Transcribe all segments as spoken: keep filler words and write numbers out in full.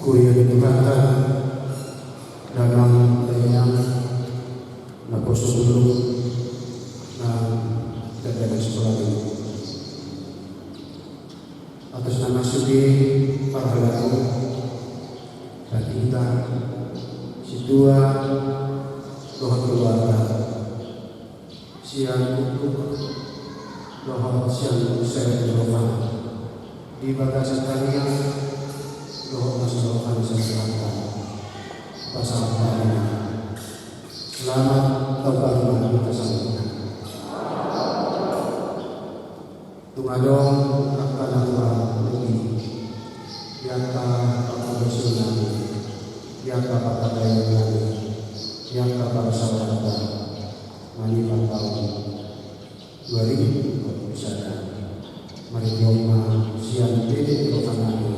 Huria ni Tuhanta, damang dainang, naposo bulung, na dadagang sikolahon. Atas nama sude parhalado, pandita, sintua, dohot keluarga, sian unduk dohot sian serep ni roha, di bagasan tarian dohot na so roha ni sasahatan, pasahat hami ma. Selamat Tahun Baru ma hita saluhutna. Tung adong angka na hurang lobi di angka panghaposan nami, di angka panghataion nami, di angka parsaoranta, manang taon dua ribu dua puluh sada. Marhite on ma sian bere ni roha nami,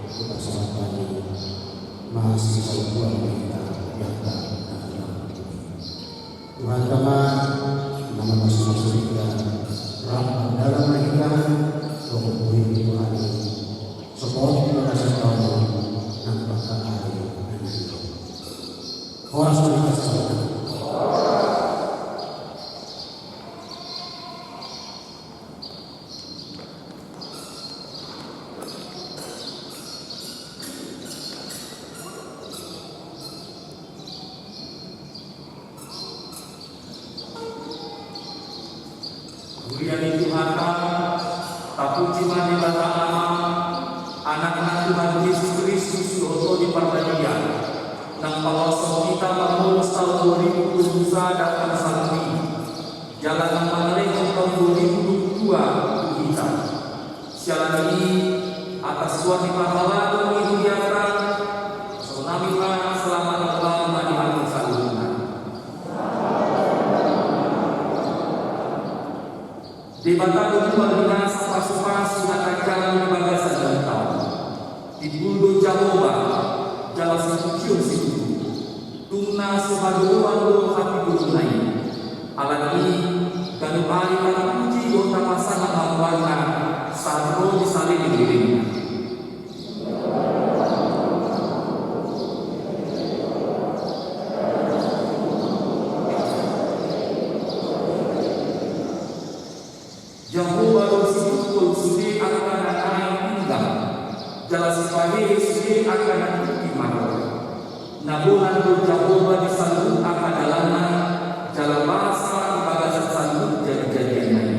hupasahat hami ma sisaluhutna di angka na hurang. Tuhanta ma na mamasumasu hita, rap mardalan ma hita dohot bohi ni Tuhan i, sopoton di bagasan taon on nang pangkataion nami. Horas ma di hita saluhutna. Huria ni Tuhanta, tapuji ma Debata Ama, Anakna Tuhan Jesus Kristus dohot Tondi Parbadia, naung paloashon hita mamolus taon dua ribu dua puluh sada na salpu i, jala naung mangalehon taon dua ribu dua puluh dua tu hita. Siala ni i, atas goar ni parhalado ni hurianta, pasahat hami ma selamat Tahun Baru ma di hami saluhutna. Debata do marnasa pasupasu na tajalang di bagasan taon on. Timbul do Jahowa, jala siputihon situtu. Tung na so hadomuan do hatigogoonna i. Ala ni i, ganup ari tapuji dohot tapasangap ma goarna, sahat ro di saleleng lelengna. Jahowa do sipukol sude angka na naeng pinggan, jala sipahehe sude angka na tingki marroha. Na bolan do Jahowa di saluhut angka dalanna, jala basa di bagasan saluhut jadijadianna i.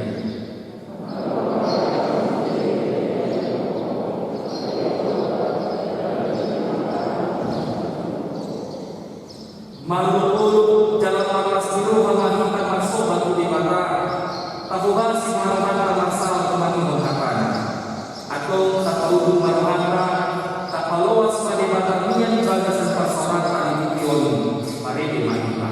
Marolopolop jala marlas ni roha ma hita marsoba tu Debata, tahohasi ma rohanta marsaor mangihon hatana. Antong tapaudut ma rohanta, tapaloas ma Debata nian di bagasan parsaoranta di tingki on, marende ma hita.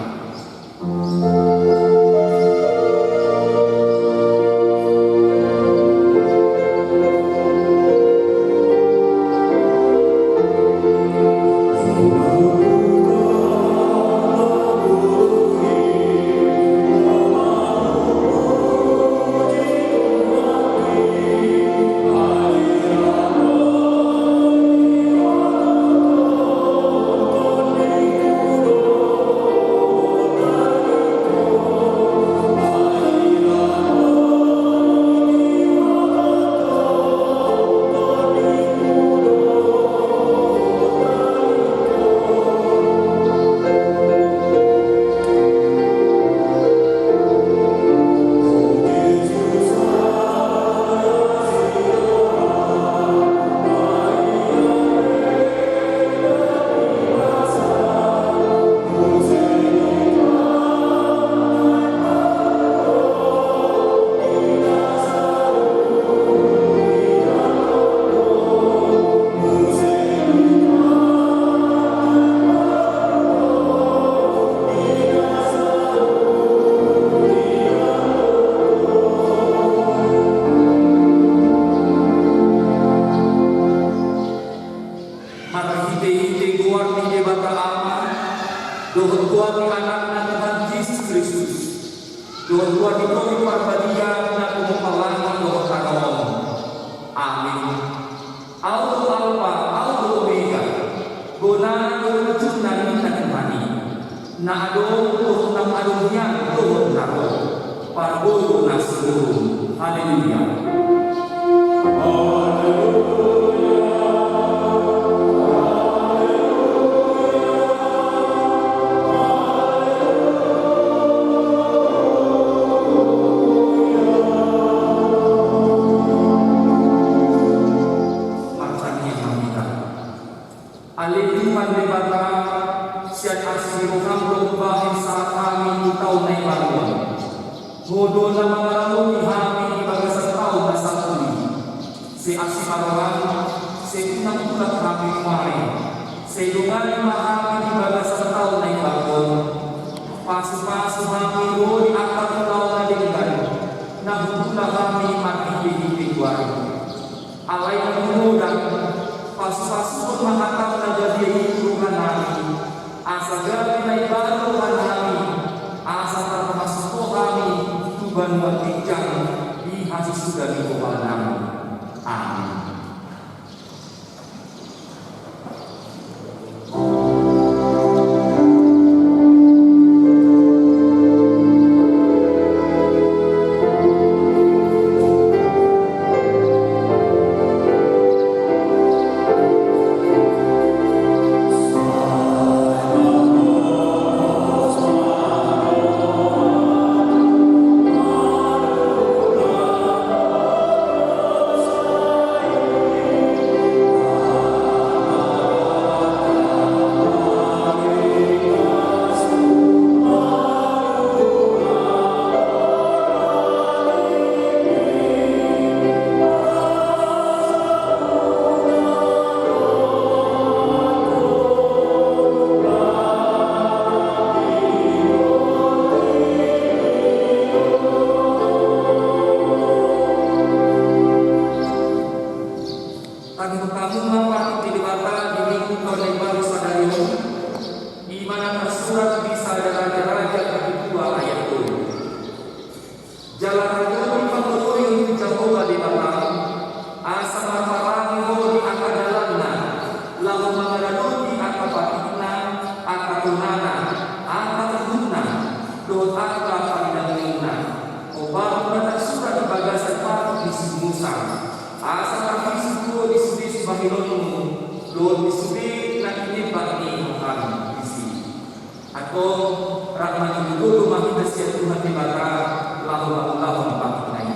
Marhitehite goar ni Debata Ama, dohot goar ni Anakna Tuhan Jesus Kristus, dohot goar ni Tondi Parbadia na tumompa langit dohot tano on. Amin. Ahu do Alpa, ahu do Omega. Na adong dohot na adong hian dohot na ro, parboru na sumurung. Haleluya. Martangiang ma hita. Ale Tuhan Debata, sian asi ni roham do hubahen sahat hami tu taon na imbaru on. Ho do na mangaramoti hami di bagasan taon na salpu i. Sai asi ma roham, sai unang tulak hami nuaeng. Sai dongani ma hami di bagasan taon na imbaru on. Pasupasu hami ro di angka ulaon na denggan, na huula hami marhitehite goarmu. Alai na hudok, pasupasuhon ma hatam na gabe i tu rohanami, asa gabe na imbaru rohanami, asa tarpasupasu hami tu banua ginjang di hasusuda ni Tuhan nami. Amin. Tangihon hamu ma patik ni Debata di Minggu taon na imbaru sadari on, i ma na tarsurat di Sada Raja-raja bindu dua ayat tolu. Jala radopi panggogoion tu Jahowa Debatam, asa marparange ho di angka dalanna, laho mangaradoti angka patikna, angka tonana, angka uhumna, dohot angka pangidangionna. Hombar ma na tarsurat di bagasan patik ni si Musa. Asa tarpisuk ho di sude sibahenonmu, dohot di sude na tinemba ni roham disi. Antong, rap mangido-ido ma hita sian Tuhan Debata, laho mangulahon patikna i.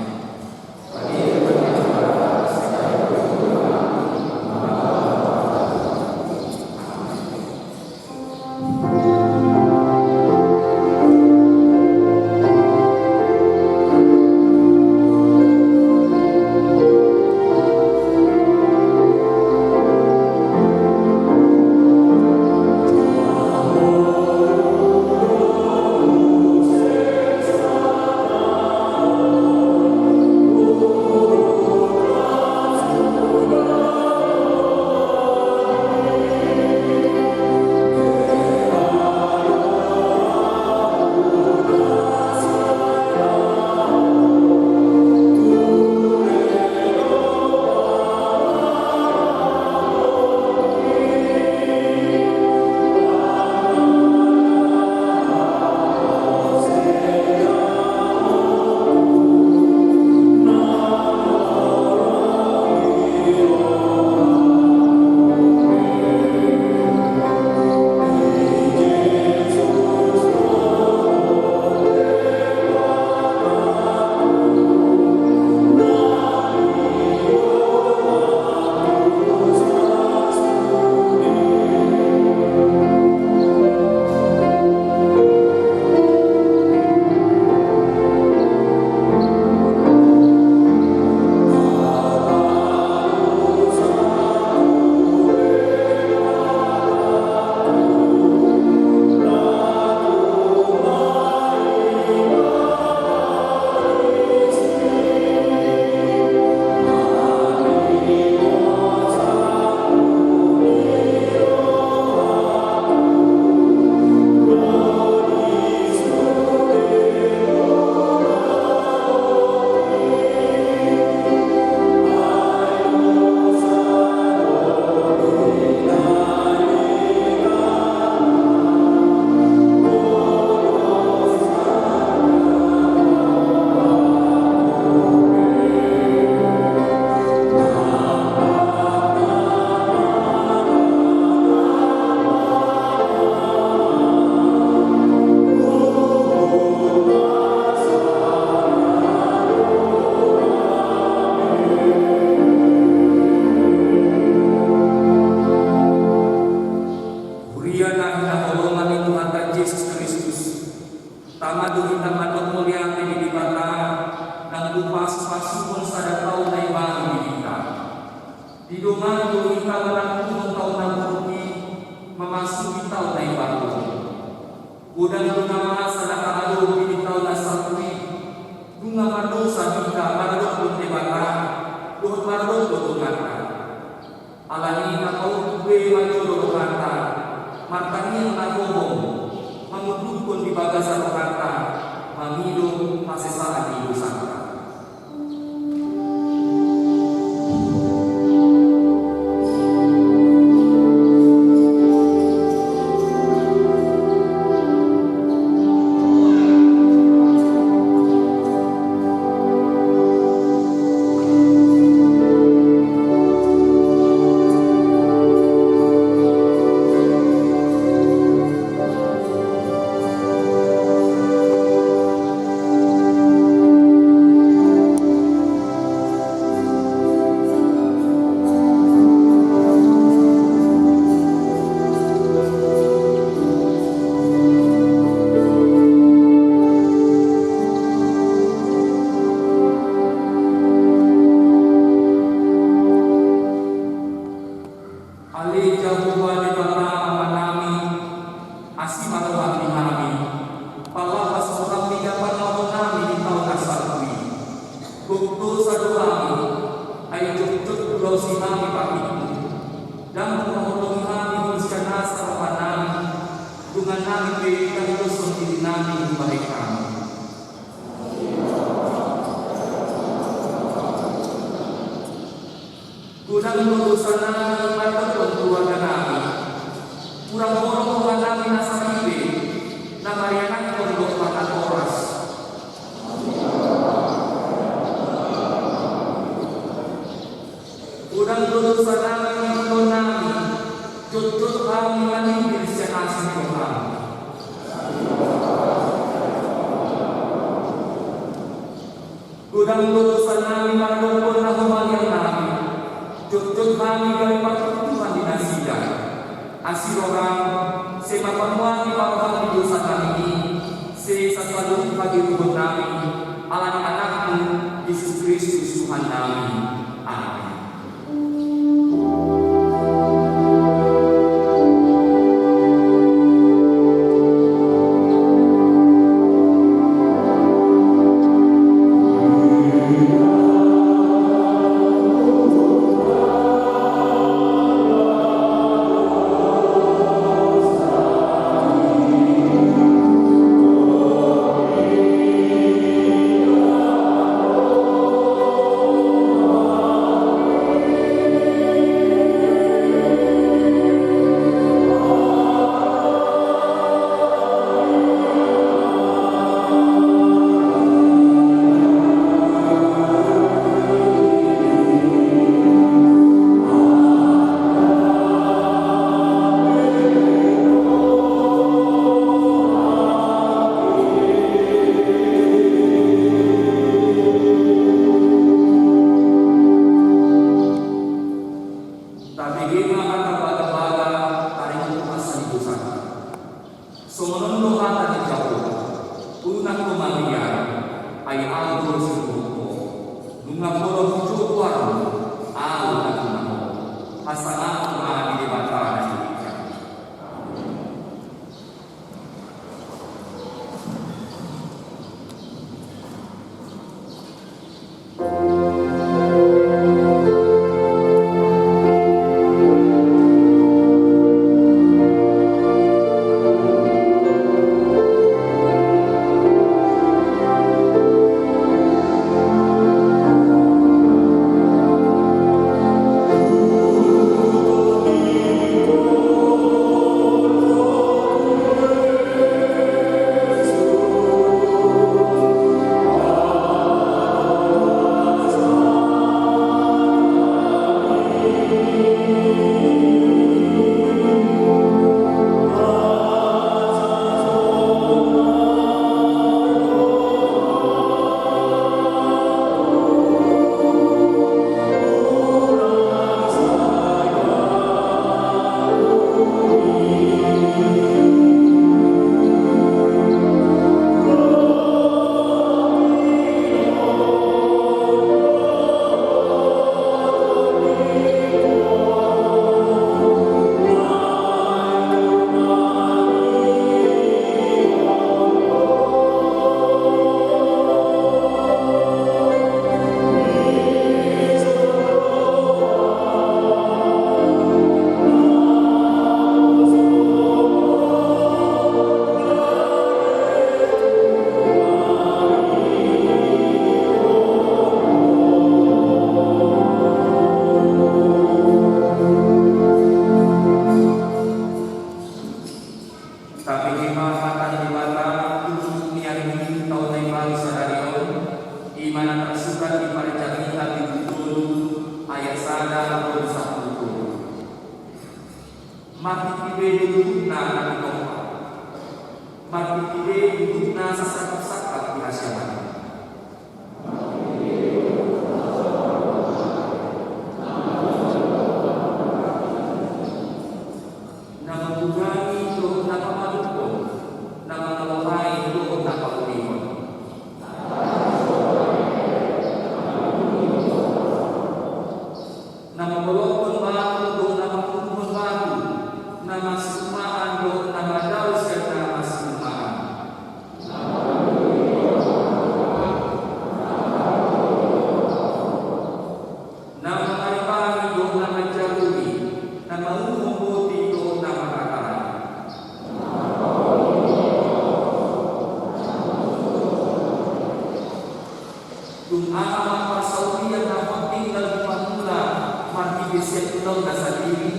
Tama do hita mandok mauliate di Debata, nang dipasupasuhon sada taon na imbaru di hita. Di dongan do hita manangkuhon taon na buruk i, mamasuhi taon na imbaru. Godang do na masa na tahadopi di taon na salpu i, nunga mardosa hita mardokhon Debata dohot mardokhon donganta. Alani i, na pauntung be ma jolo rohanta, martangiang na hohom, mangundukhon di bagasan rohanta, mangido hasesaan ni dosanta. Ale Jahowa Debata Amanami, asi ma roham di hami. Palapas roham di na panuahon nami di taon na salpu i. Gok dosa do hami, ai jotjot hulosi hami pangidoanmu. Ndang huhaholongi hami sian nasa rohanami, dongannami pe taliloshon dirinami hubahen hami. Godang do dosanami mandokhon keluarganami. Hurang holong rohanami na saripe, na marianakhon dohot natoras. Godang do dosanami di ulaonnami, jotjot hami maninggil sian asi ni roham. Godang do dosanami mandokhon na humaliang nami, jotjot hami gabe partuktuhan di nasida. Asi roham, sai ma pamuati ma roham di dosanami i, sai saluhut hagoluhonnami, ala ni Anakmu, Jesus Kristus Tuhannami. Amen. Marhite dudukna sasangkap-sangkap di hasiangan. Na mambuhai dohot na pamadungkon, na mangalokai dohot na paulihon. Na mambolongkon batu dohot na mangkubuhon batu, na masiumaan dohot na madao sian na masiumaan. Na mangaribangi dohot na manjagoi, na mauhum boti dohot na marhatai. Tung aha ma parsaulian na hot tinggal di pangula marhite sian ulaonna sandiri?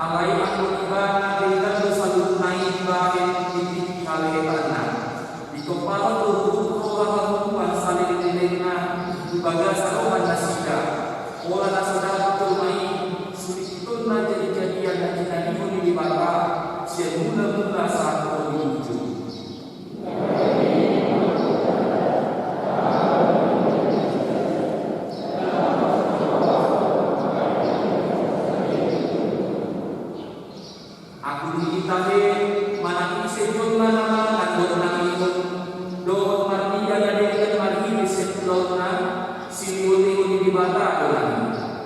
Alai anggo Ibana denggan do saluhutna i dibahen di tingki halehetanna. Ditompahon do huhut roha hagogoan saleleng-lelengna tu bagasan roha nasida. Pola na so dapot jolma i, sude hitonna jadi-jadian na jinadihon ni Debata sian mula-mula sahat tu ujung. Agung ni ita he, manang ise jolma na mangan dohot na minum, dohot marnida na denggan marhite sian ulaonna, silehon-lehon ni Debata do nami,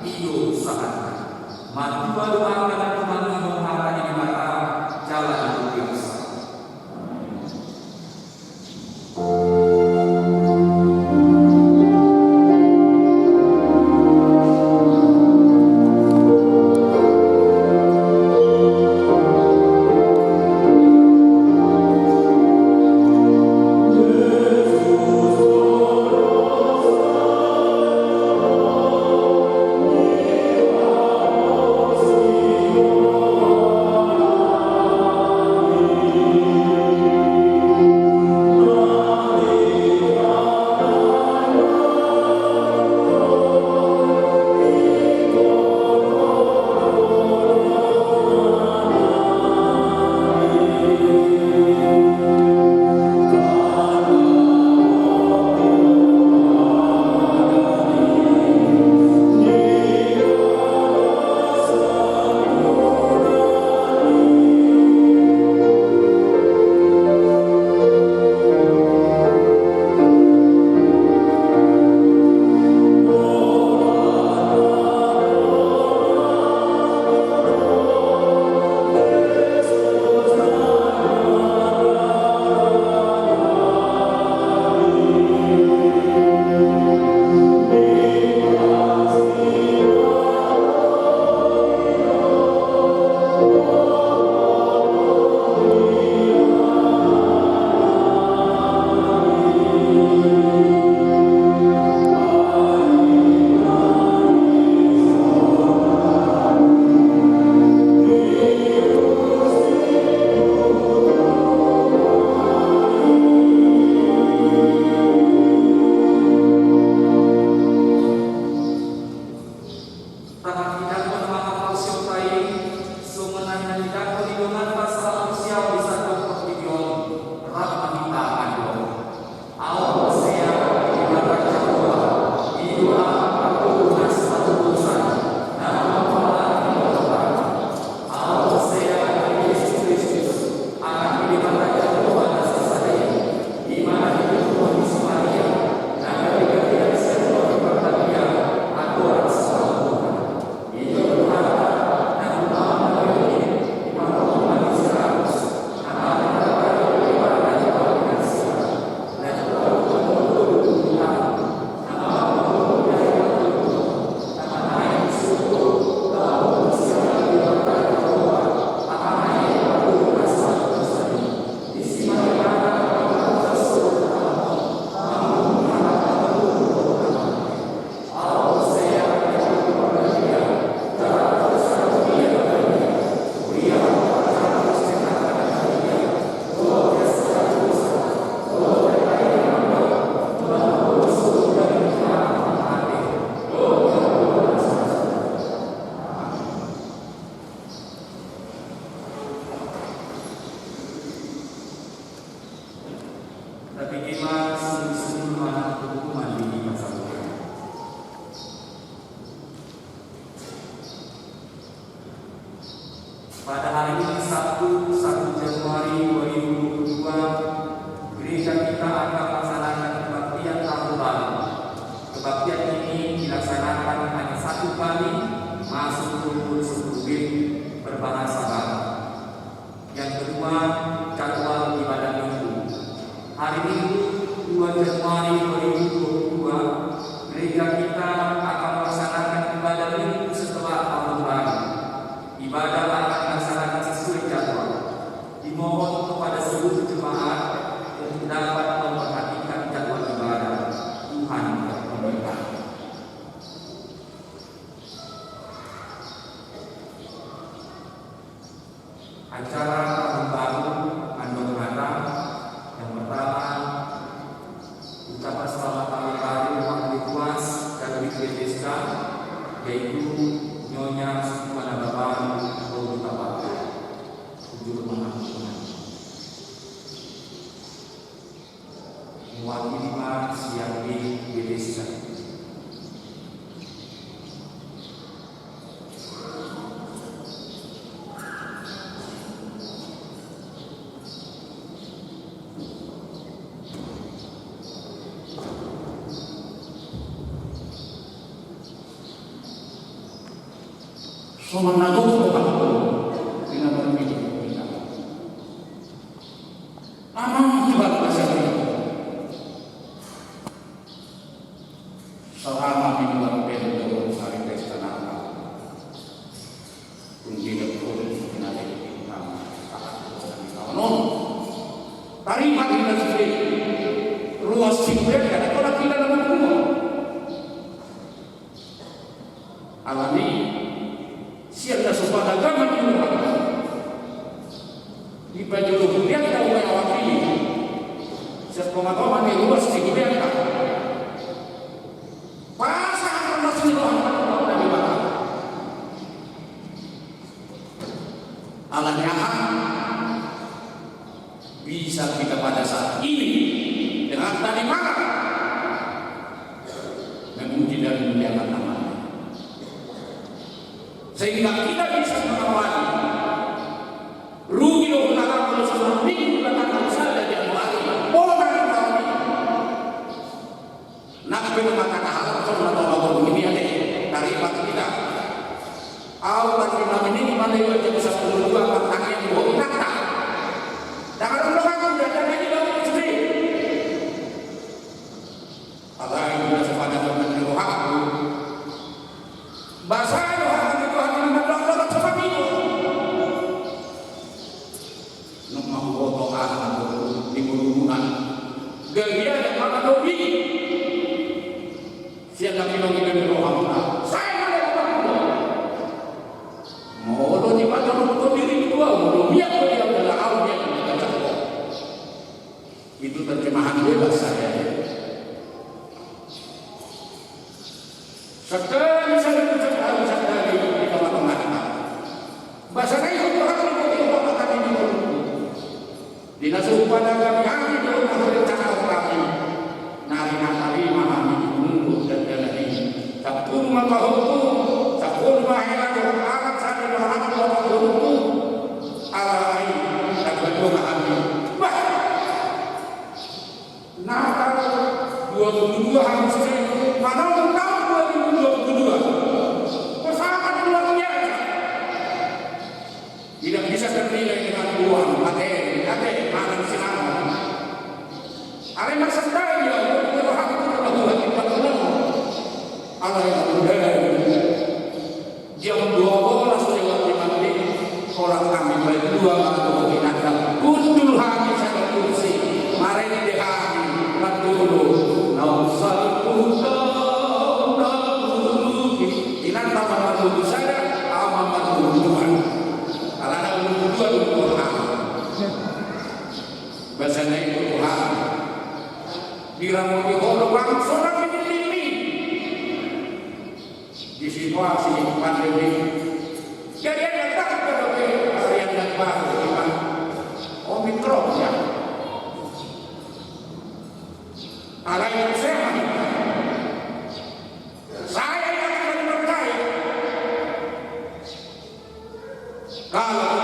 i do sahatna. Martua do angka na tumangihon hata ni Debata jala na tumangihon. Pada hari ini, Sabtu, satu Januari dua ribu dua puluh dua, gereja kita akan melaksanakan kebaktian tahun baru. Kebaktian ini dilaksanakan hanya satu kali, masuk pukul sepuluh W I B, berbahasa Batak. Yang kedua, jadwal ibadah minggu. Hari Minggu, dua Januari dua ribu dua puluh dua, gereja kita akan melaksanakan ibadah minggu setelah tahun baru. Ibadah akan dilaksanakan sesuai jadwal. Dimohon kepada seluruh jemaat untuk dapat memperhatikan jadwal ibadah. Tuhan memberkati. Acara tahun baru, andong hata. Yang pertama, ucapan selamat tahun baru, Pak Ketua dan Bibisda, yaitu Nyonya Sukmana Babaru Hutabarat. Jujur mengaku. Mewakili ma sian di Bibisda. Songon na gok do hanggo, di na marminggu hita. Amang Tuhan, kasih. Selama minggu Advent, dohot ari pesta Natal. Tung di na pun, di na di na, saat di na on. Tarima di na sude. Ruas sibulan kada kona kita nama dulu. Alani, sian na so padagangan di rumah. Dipajolo huria ta uwe awak i. Sian tonga-tonga ni ruas ni huria ta. Pasahat na masih roha na di bawah. Alani aha? Bisa kita pada saat ini dengan tadi malam memuji dan memuliakan nama-Nya. Sehingga kita bisa mengawali. Rugi do hita kalau satu minggu kita tanggal sada Januari. Bona di tahun ini. Nang pe na mangkatai halak songon na tolong ini ate, tarima hita. Au kan di malam ini, malam ini jam sepuluh dua, makan yang bau inakta. Jangan lupa aku, jangan lagi bangun sendiri. Alai, udah sepadan dengan rohaku. Basa rohaku itu hati nama doang, doang, sama minggu. Nunga huboto aha na di ngolungku. Gabe ada mangalobi. Sian na pinangido ni rohamuna. Sai ma na rohamuna. Molo di mata rohamuna diri dua, molo miak do dia adalah au dia. Itu terjemahan bebas saja. Sadari, sadari, sadari, sadari di tengah-tengah. Basa na ihut Tuhan, ihut, ihut, ihut, ihut. Di na so hupadangi hami dohot na hurencanaon hami. Nari na tarima hami di minggu dandana i. Sampulu ma pahompu, sampulu ma hela dohot alat sada dohot anak dohot pahompu. Alai, tanggal dua ma hami. Bah! Natal dua puluh dua Agustus, manaon taon dua ribu dua puluh dua. Pasahat luar biasa. Tidak bisa ternilai dengan uang, materi, ate, mangan sinamot. Alai marsandai au, rohangku, rohangku, rohangku. Alai, alhamdulillah. Jam dua belas lewat lima menit, holan hami berdua manggohi nangkap. Hundul hami sada kursi, marende hami, mandolo, naung salpu taon na mangolu. Inanta ma mangolu sada, au ma mangolu dua. Alana mangolu dua do mangolu hami. Basa na i do Tuhan. Diramoti ho do bangso na pinillitmi. Di situasi pandemi. Jadi ada tak ada varian yang baru, Pak. Omikron ya. Alai sehat. Saya yang akan berkait. Kalau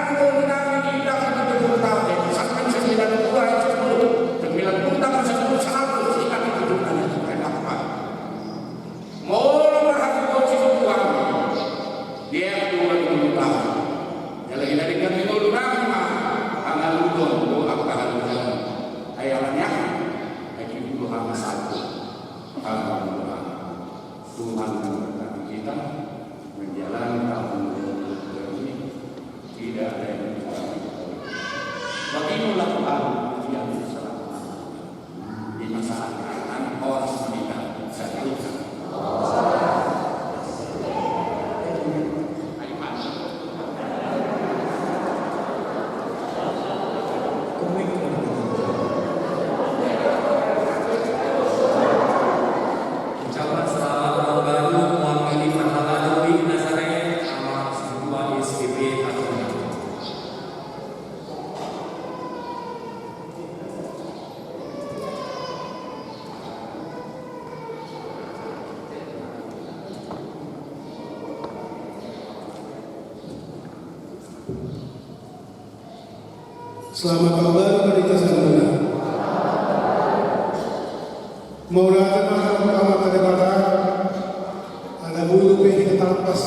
Hamu do nami di na pitu pulu taon, sampe sembilan pulu, sembilan pulu, sampe seratus, inna pitu pulu taon. Molo marhatubuan situan, dia dua pulu taon. Jala inna denggan Ucapan selamat tahun baru mewakili parhalado di Nazaret, Ama Sintua S P P Tatonan. Selamat tahun baru, Pandita Sandona. Mauliate ma tu Amanta Debata, ala boi dope hita tarpas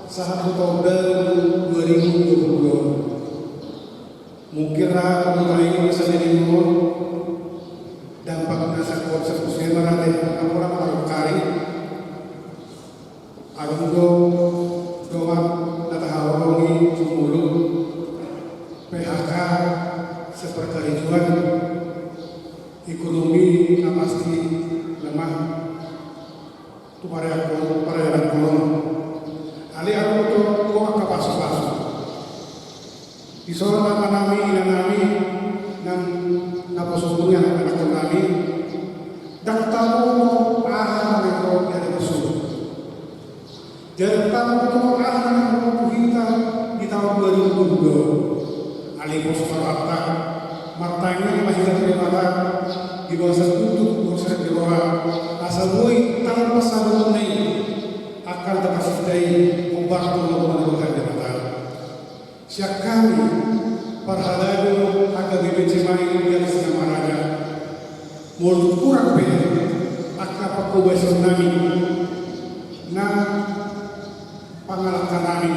sahat tu tahun baru dua ribu dua puluh dua. Mungkin ra mangulahon na sadia on, dampak na sakuat sakuat ma ra te, apala mangulahon kari. Adong do dongan na tahaholongi jumolo, P H K, seperkarijuan, ekonomi na pasti lemah tu parayakon, parayakon. Alai adong do ho angka pasupasu. Dison amanami, inanami, nang naposobungan anakkonnami, ndang taboto aha na naeng ro di ari na suda. Jala ndang taboto aha na naeng ro tu hita di taon dua ribu dua puluh dua. Alai pos ma rohanta, martangiang ma hita tu Debata, di bagasan unduk, bagasan ni roha, asa boi tarpas saluhutna i, angka na tapasinta i, hombar tu lomo ni roha ni Debata. Sian hami parhalado H K B P Cimahi Dialis Singamaraja, molo tung hurang pe angka panghobasionami, nang pangalangkanami,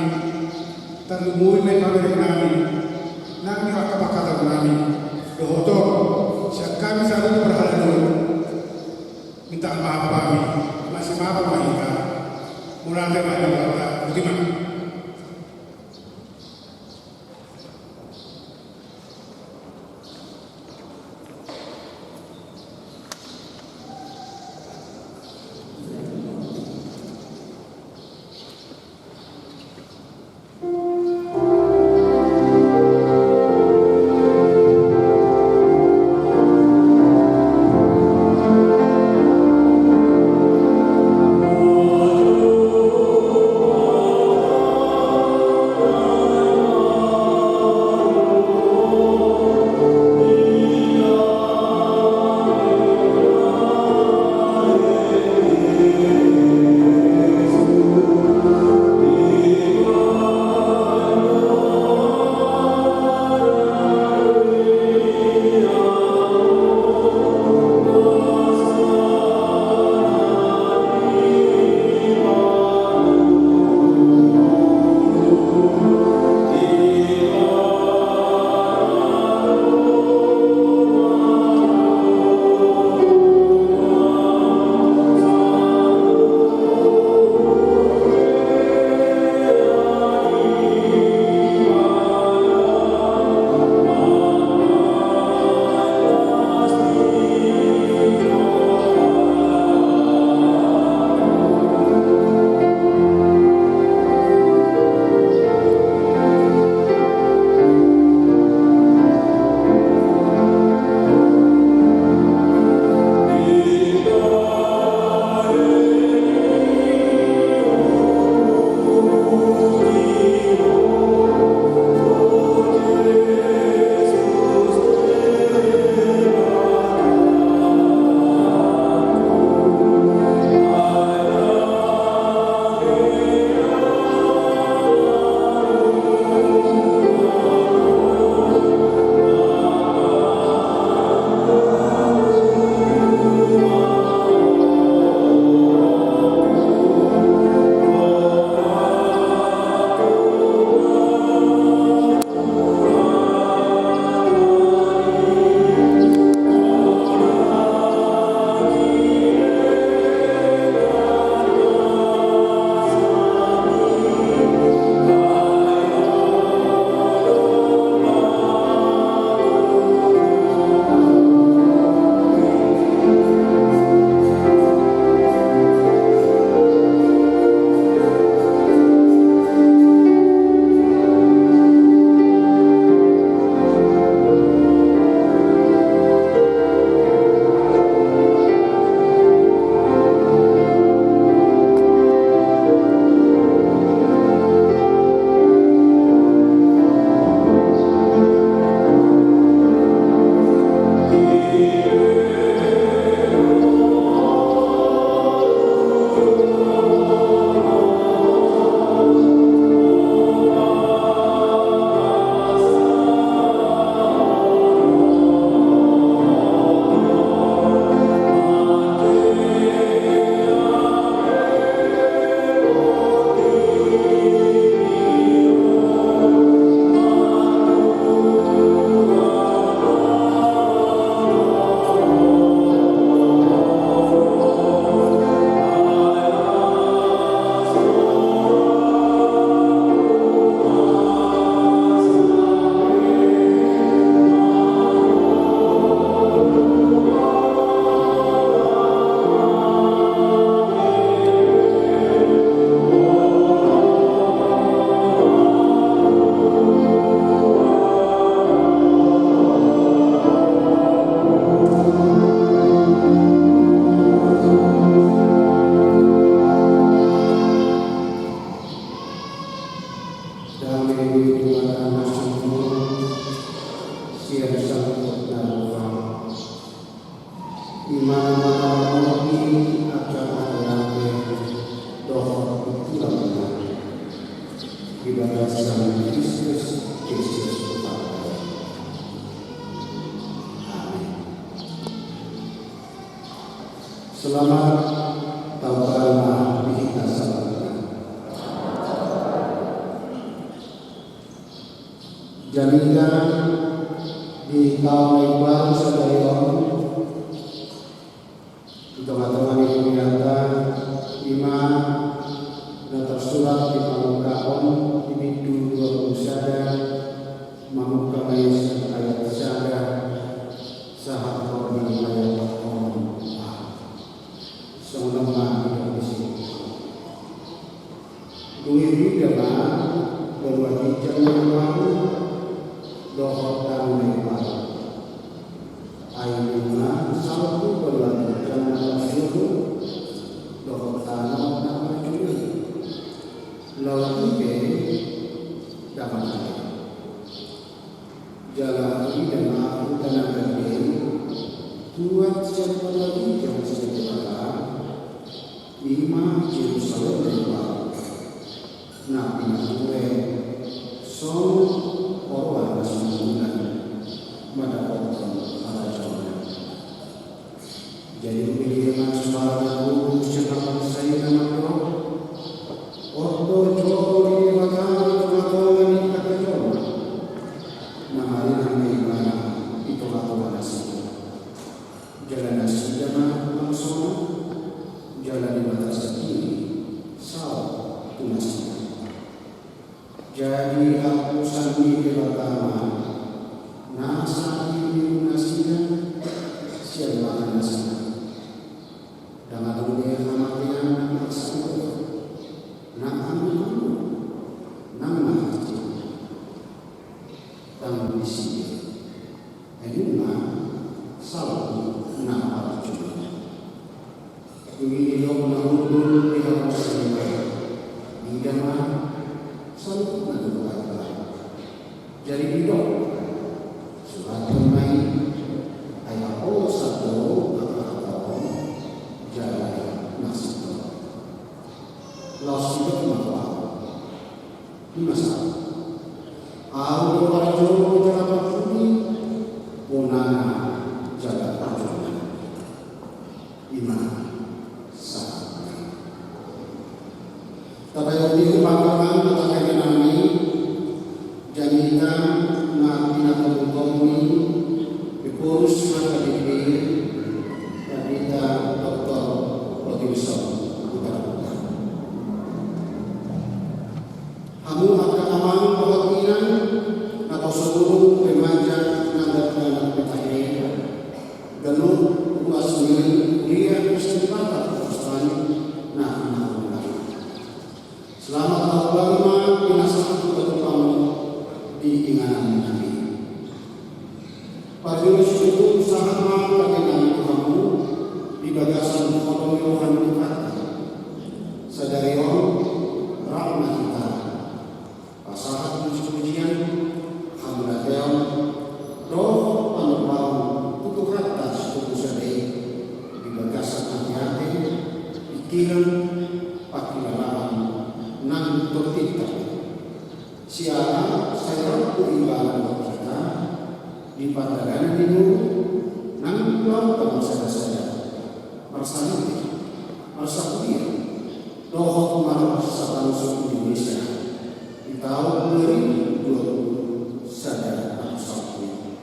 tarlumobi ma i pamerengnami, nang di angka panghataionnami, dohot on sian hami saluhut parhalado, minta maaf hami, masimaafon ma hita. Mauliate ma di Debata. Botima. Selamat Taon Baru ma di hita saluhutna. Jadi, di taon na imbaru sadari on, di tongatonga ni hurianta, ima na tarsurat di Pamungkapon di bindu dua pulu sada, mamungka ma i sian ayat sada sahat ro di ayat onom. Songon on ma didok disi. Dung i huida ma banua ginjang na imbaru dohot tano na imbaru. Ai nunga salpu banua ginjang na marjolo dohot tano na marjolo i. Laut i pe ndang adong. Jala huida ma huta na badia i, tuat sian banua ginjang sian Debata, ima Jerusalem na imbaru, na pinature songon oroan na sinuan, mandapothon harajaon. Jadi, dung i ma suara na guru sian na bangsa i na mandok: On do joro ni Debata di tongatonga ni angka jolma, na maringan ma Ibana di tongatonga nasida. Jala nasida ma langsona, jala Debata sandiri saor tu nasida. Jadi, haposan ni Debata ma na sahat i di nasida sian mangan nasida. Ndang adong be hamatean na marsaoran, na angkuangku, na marhacian. Ndang disi be. Ai nunga salpu na parjolo. Dung i didok na hundul di haposan i ma, huida ma saluhutna do bahen. Jadi didok: Surathon ma i, ai haposan do angka hata on jala na sintong. Laos didok ma tu ahu: Ima sahat. Ahu do parjolo jala parpudi, bonana jala parjolo. Ima sahat. Tapaihut ma i, amang dohot inang nami, jamita na pinatomutomu, Ephorus H K B P, Pandita Doktor Rotilison Hutauruk. Hamu angka amang dohot inang, naposo burung, remaja, anak-anak P K H, ganup ruas ni Huria Kristen Batak Australia, na hinaholongan. Selamat Taon Baru ma pinasahat huhut hamu di inganan nami. Parjolo situtu sahat ma pangke nami tu hamu di bagasan holong ni roha ni Tuhanta. Sadari on, rap ma hita pasahat pujipujian, hamuliateon dohot panorbahan tu Tuhanta Sitolusada i di bagasan ateate, pikiran, pangkilalaan nang tondinta. Siala sai rap do Ibana dohot hita di pardalanan ni ngolu nang laho marsadasada, marsaleleng, marsahuria dohot marsabangso Indonesia di taon dua ribu dua puluh sada na sahat on.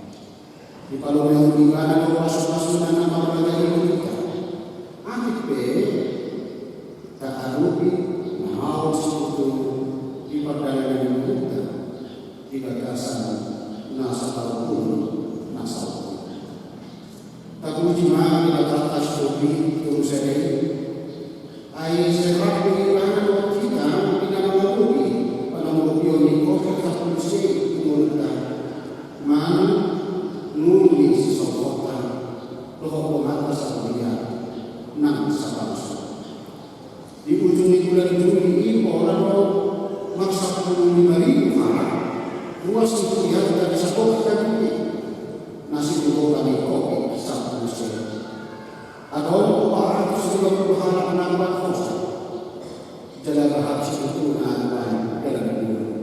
Dipalomehon Ibana do pasupasuna na marbagi tu hita. Atik pe taadopi na maol situtu di pardalanan ni ngolunta di bagasan na saparpulu na sahat on. Tapuji ma Debata Sitolusada i. Ai sai rap do Ibana dohot hita di na mangadopi panortoron ni covid sampulu sia i tu ngolunta manang ngolu ni sisolhotta dohot donganta sahuria nang sabangso. Di ujung ni bulan Juli i pola do marsampulu lima ribu halak ruas ni hurianta di saluhut Jabodetabek na sibuhotan ni covid sampulu sia i. Adong opat ratus lima puluh halak na ambat hosa, jala bahat situtu na ambat dalan ni ngolu.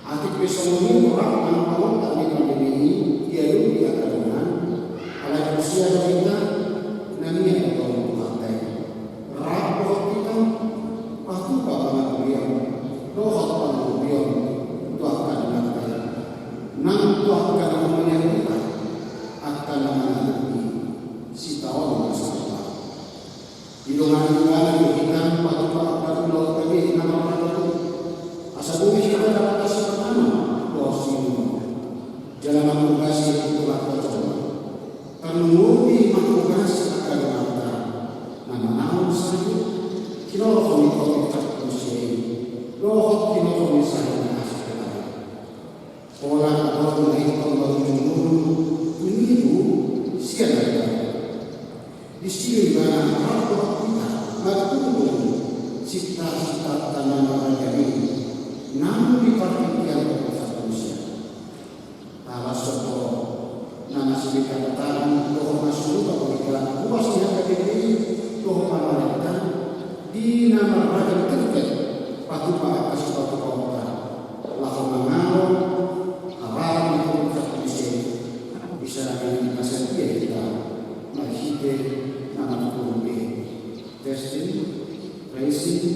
Atik pe songon i, rap ma pangontak ni pandemi i diadopi angka dongan, alai huria do hita na nian do tong Tuhan, di hita patupa patupa otak na marhata tu asa boi hita dapat asi pertama doa sini. Jala mangkobasi Tuhan pacol. Tarlumobi mangkobasi angka donganna na manaon sahat hinorhon ni Tuhan Kristus i dohot hinorhon ni sahat ni asi pertama. Pola adong na ingkon marujung ngolu tu nibu sian na tabo. Disi do ibana rap dohot hita marhundul sitata-sitata na marragam i nang di partingkian dohot salusia. Talas soto na masih dikatakan dohot na suruh pabolika ruas ni H K B P dohot pamarenta di na marragam terkait patupa angka sipatupaonta. Laho mangalo habaran ni Tuhan Kristus i, bisa na dipasada hita marhite na marhite testing, tracing,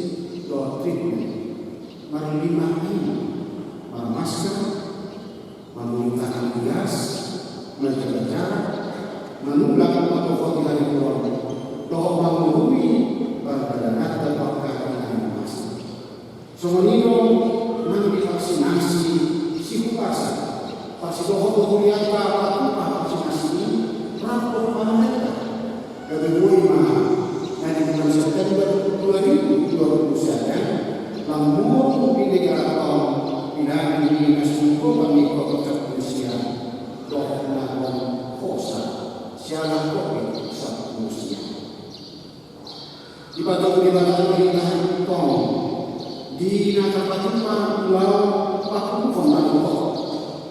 dohot treatment. Marlima M, marmasker, mamuli tangan di gas, manjaga jarak, manulak matohot di hariburon, dohot mangurui pardalananta pangkalingan masa. Songon i do nang di vaksinasi sihupasan, parsidohot do hurianta patupa vaksinasi i rap dohot pamarenta. Gabe boi ma na di bulan September dua ribu dua puluh sada lam moru di negara on dilani na sinukopan ni Covid sapuluh sia dohot na hosa siala Covid sapuluh sia. Dipatupa Debata do hita tong di na tarpatupa laho pakukuhon na dohot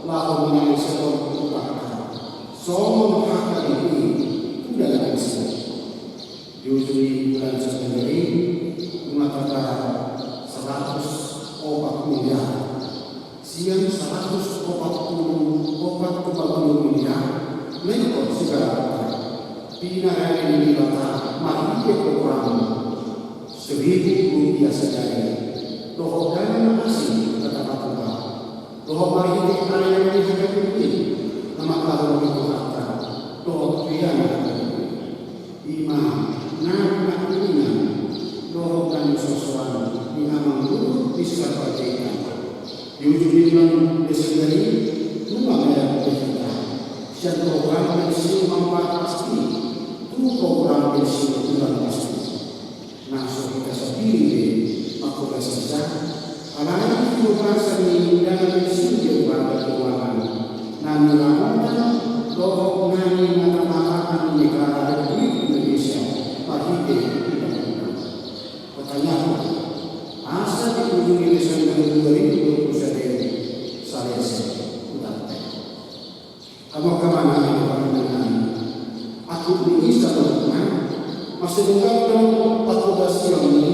laho manang isehon utangta songon hata ni tu dalan isi. Di ujung ni bulan September i nunga tardapot saratus opat miliar. Sian saratus opat pulu opat koma tolu miliar na ingkon sigarangan pinarade ni Debata marhite program seribu rupiah sehari dohot dana na asing na tapatupa dohot marhite pelayanan ni H K B P na mangkaholongi Tuhanta dohot pelayanan H K B P. Ima na pinangihuthon dohot na nisosoan ni amang guru di Sarpajaitan. Di ujung ni bulan Desember i nunga mangihut hita sian program pensiun manfaat pasti tu program pensiun bulan pasti. Na so hita sandiri be mangkobasi, alai hidup bangsa ni dana pensiun di lembaga keuangan na niramotan dohot na ninatangatangan ni negara Republik Indonesia marhite undang-undang. Pertanyaan, asa di ujung ni Desember dua ribu dua puluh sada i salese utangta i. Hamu angka amang, angka inang, atik ni i saluhutna, mase dungkap do pangkobasion ni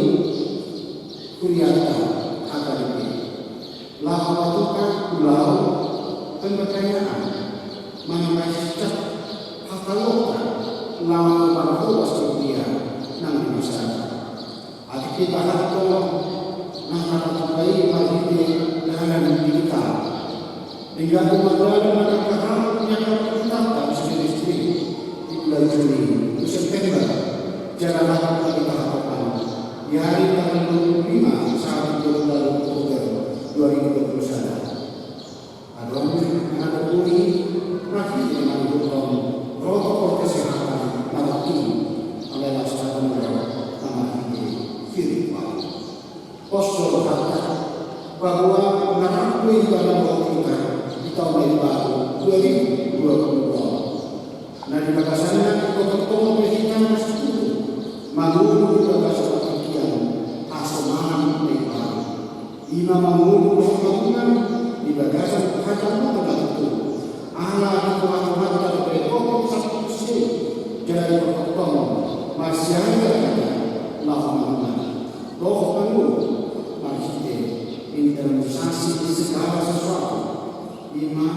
hurianta H K B P laho patupa ulaon pemberdayaan, manang maisicak hata lokal laho marhobas di huria nang di masyarakat. Atik pe tahathon nang hata tupa i marhite dalan digital. Denggan do mardalan nang angka hal ni angka pemerintah di sadari sadari di bulan Juni tu September, jala hata tupa i tahathon di ari tanggal dua puluh lima sahat dua puluh Oktober dua ribu dua puluh sada. Adong na adong boi marhite mangihuthon protokol kesehatan na rap i, alai laos adong do na marhite virtual. Pos do rohanta paboa na rap do i ibana dohot hita di taon na imbaru dua ribu dua puluh dua. Na di bagasanna ingkon tongtong do hita na singkop mangolu di bagasan partingkian hasomalan na imbaru. Ima mangolu dohot mangulang di bagasan hajolmaon na tutu. Ala di tonga-tonganta dope Covid sapuluh sia i, jala dipartongtong marsiajar hita laho mangulang dohot mangolu marhite internalisasi segala sesuatu. Ima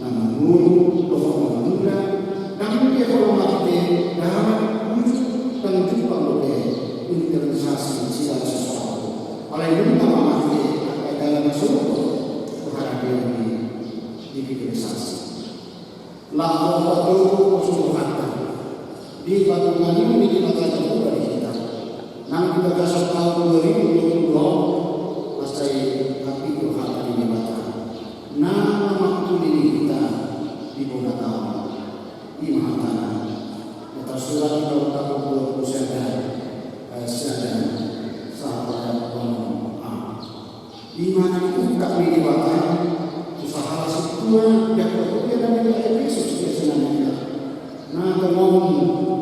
na mangolu dohot na mangulang, nang pe holan marhite dalan uju nang jumpang dope internalisasi segala sesuatu. Alai nunga ma marhite angka dalan na sogot tu haradeon ni digitalisasi. Laho patogu pos ni rohanta di patungan ni Debata Jahowa di hita. Nang di bagasan taon dua ribu dua puluh dua on, mansai hampir do hata ni Debata na mamangkuli hita di bona taon. I ma hatana na tarsurat di Undang-undang dua puluh sada, eh, sada, sahat ayat onom a. Ima na diungkap ni Debata tu sahala sintua, ia na nidok Jesus di Epistus, ia na nidok na tongon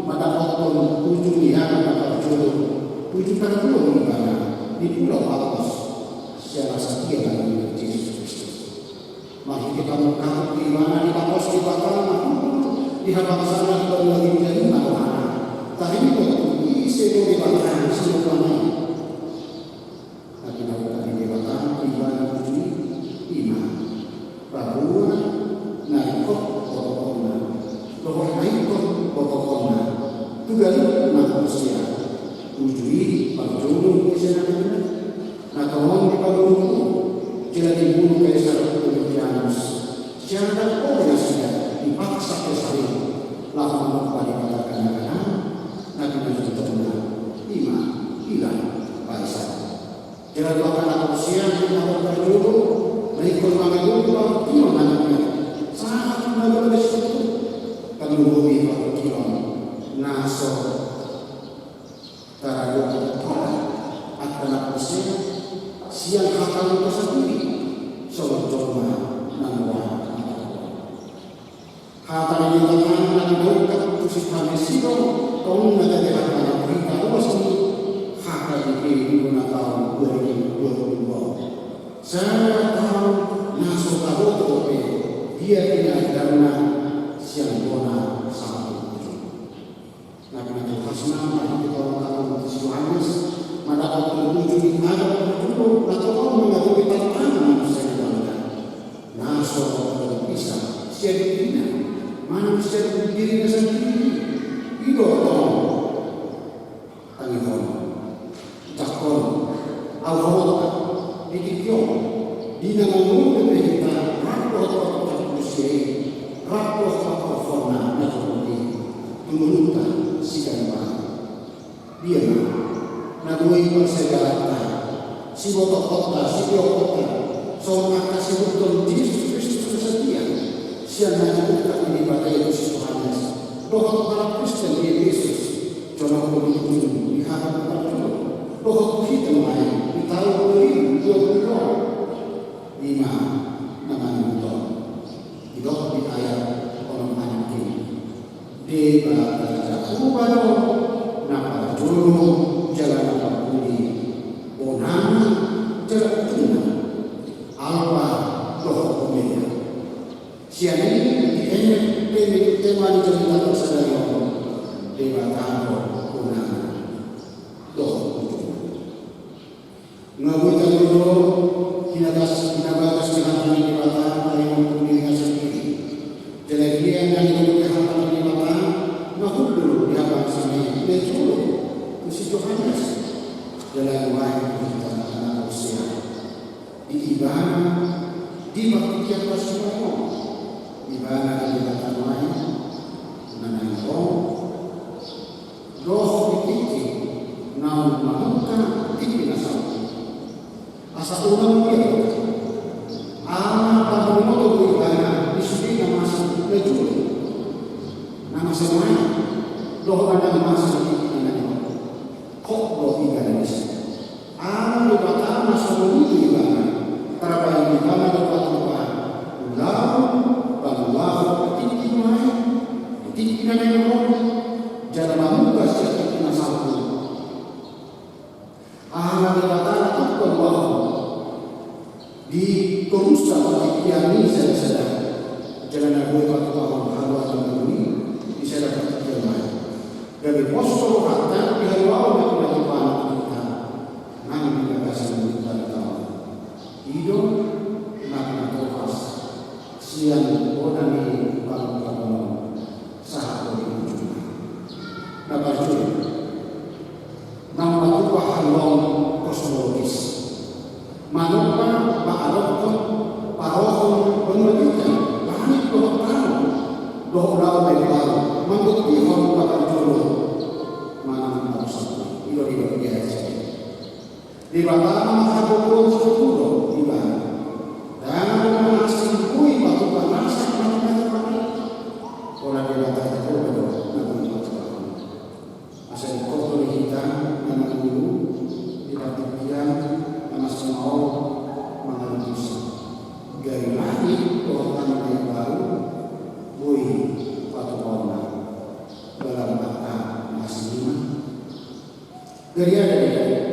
mandapothon uju ni angka na parjolo, uju parjolo ni Ibana di pulau Patmos, siala satia ma di Jesus Kristus. Marhite pamungkapon ni Ibana, dipangkos Debata ma huhut di habangsana di banua Yudea, ima rohana. Taringot tu ise do Debata siluangi. Na pinaungkap ni Debata Ibana uju i, ima paboa na ringkot botohonna dohot na ingkon botohonna tu ganup na porsea. Uju i parjolo di ise na nidok na tongon dipabunu, jala dibunu Kaisar Domitianus. Sian na pola nasida dipaksa Kaisar i laho manumpak di bagasan na pinajujungna, ima Ilah Kaisar. Jala tu angka na porsea, na parjolo na ingkon mangadopi partingkian na nidok, sahat na dua belas itu, tarlumobi partingkian na so taradophon angka na porsea sian hata ni Debata sandiri, songon jolma na nuaeng. Hata ni Debata na pinaungkap tu si Johannes i do tong na gabe hata na hita ruas ni hata di bona taon dua ribu dua puluh dua. Sada taon na so taboto dope dia pinaedarna sian bona sahat tu ujung. Na pinatuhasna marhite pamungkapon ni si Johannes mandapothon uju ni angka na parjolo na tongon mangadopi tantangan manusia na bangga na so tadok bisa sian dirina manang sian dirina sandiri. I do tong tangihon, jangkon, auhorta di tingki on, di na mangolu dope hita rap dohot partingkian manusia i, rap dohot partingkianna na jolo i tu ngolunta siganup ari. Dia ma na boi parsegalatta, sibotohonta, sibotohonta, songon angka sihuthon Jesus Kristus na satia sian na diungkap ni Debata i tu si Johannes dohot halak Kristen di Epesus, jonok tu ujung ni abad na parjolo, dohot tu hita nuaeng di taon dua ribu dua puluh dua. Ima na mangihuthon, didok di ayat onom a nangkin, Debata Jahowa do na parjolo jala na parpudi, bonana jala ujungna, Alpa dohot Omega. Sian i dienet pe tema ni jamita sadari on, Debata do bonana dohot ujungna. Nga boi tangihon do hinabagas, hinabagas ni hata ni Debata taringot tu dirina sandiri. Jala dia na nidok hata ni Debata na hundul di habangsana i na jolo tu si Johannes, jala nuaeng tu hita na porsea. Di Ibana, di partingkian parsibahen on, Ibana di Debata nuaeng na naeng ro dohot di tingki naung mamungka tingki na salpu. Asa unang dia ala parbonoto do Ibana di sude na masa na jolo, na masa nuaeng, dohot na masa di tingki na naeng ro. Hot do Ibana disi. Ala Debata na so mangolu Ibana, tarbahen Ibana do patupa ulaon, paluahon di tingki nuaeng, di tingki na naeng ro, jala mamungka sian tingki na salpu. Ala Debata na tuk paluahon di torusan partingkian i sada-sada, jala na boi patupahon haluaon na boi di sada partingkian lain. Gabe pos do rohanta di haluaon na pinatupahon tu hita nang di bagasan ni hita on. I do na pinatupas sian bona ni pangkapon on sahat tu ujungna. Na parjolo, nang matupa haluaon kosmologis. Manomba mangadophon parohon banua ginjang, langit dohot tano, dohot ulaon na imbaru, manggontihon na parjolo manang na parsatui. I do, i do, i do. Debata na manghagogohon sahali do ibana. Ndang adong na asing boi patupa nasa na pinatupa i. Pola Debata Jahowa do na boi patupahon. Asa ingkon do di hita na mangolu di partingkian na mansai maol mangalusi. Gari langit dohot tano na imbaru boi patupahonna. Dalam angka na asing i ma. Gari aha do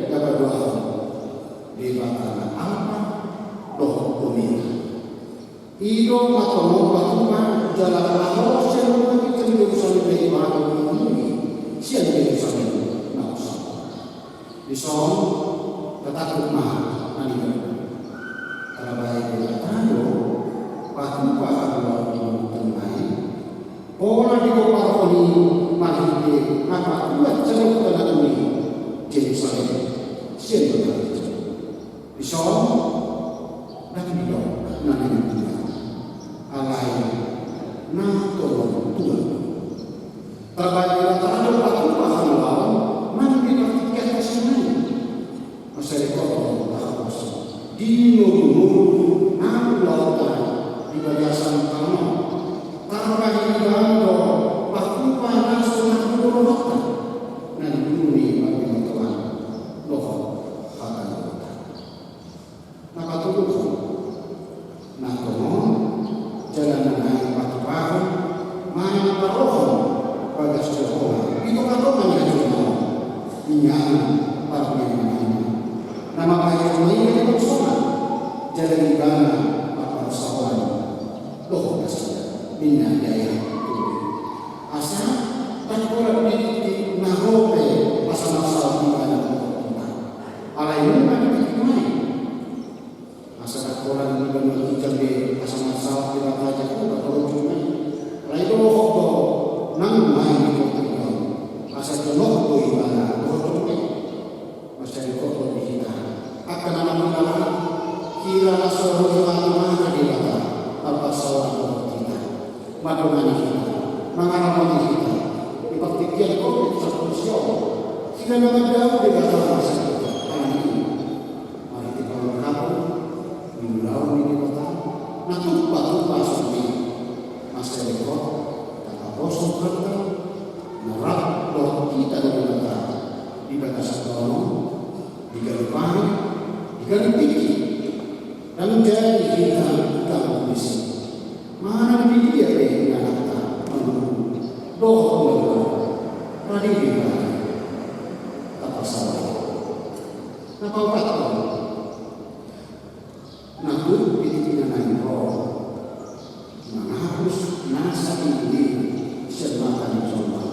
na paduahon? Debata na Alpa dohot Omega. I do na tongon patupa jala laho sian Jerusalem na imbaru i sian Jerusalem na usa. Dison tatangkup ma na nidok. Tarbahen Debata do patupa haluaon di banua tonga i. Pola digoarhon i marhite na patua jala na uli Jerusalem sian Debata. Dison ndang didok na naeng tua. Alai na tongon tua. Tarbahen Debata do patupa haluaon nang di partingkian na songon i. Mansai dengke do tahaposi di ngolu-ngolu na ulaonta di bagasan tano. Tarbahen Ibana do patupa na so marhite rohanta na di ngolu ni parbinotoan dohot hata ni Debata. Na patoluhon, na tongon jala na naeng patupahon manang parohon bagas jolma di tonga-tonga ni jolma on, inganan parmeaman na mambahen jolma i na di bangso on, jala di ibana parsaoran dohot nasida, ninna di ayat tolu. Asa ndang pola di tingki na ro pe asa marsaor ibana dohot hita. Alai nunga di tingki nuaeng. Asa ndang pola di banua ginjang be asa marsaor Debata Jahowa dohot jolma i. Alai dohot do nang nuaeng di tingki on. Asa jonok do ibana dohot jolma i. Mansai dengke do di hita angka na mangula, hira na so ro di tonga-tonga ni Debata marparsaoran dohot hita, mandongani hita, mangaramoti hita di partingkian covid sampulu sia on. Hira na mandao Debata marsaor hita alani i. Marhite parungkapon ni ulaon ni Debata na tupa-tupa songon i. Mansai dengke tapaboa rohanta na rap dohot hita do Debata di bagasan tano on, di ganup ari, di ganup tingki. Ndang jadi hita ganup misi. Manang di dia pe ingananta mangolu dohot mangolu. Radi Debata taparsaoran. Na paopathon, na tuk di tingki na naeng ro mangapus nasa i sian mata ni jolma,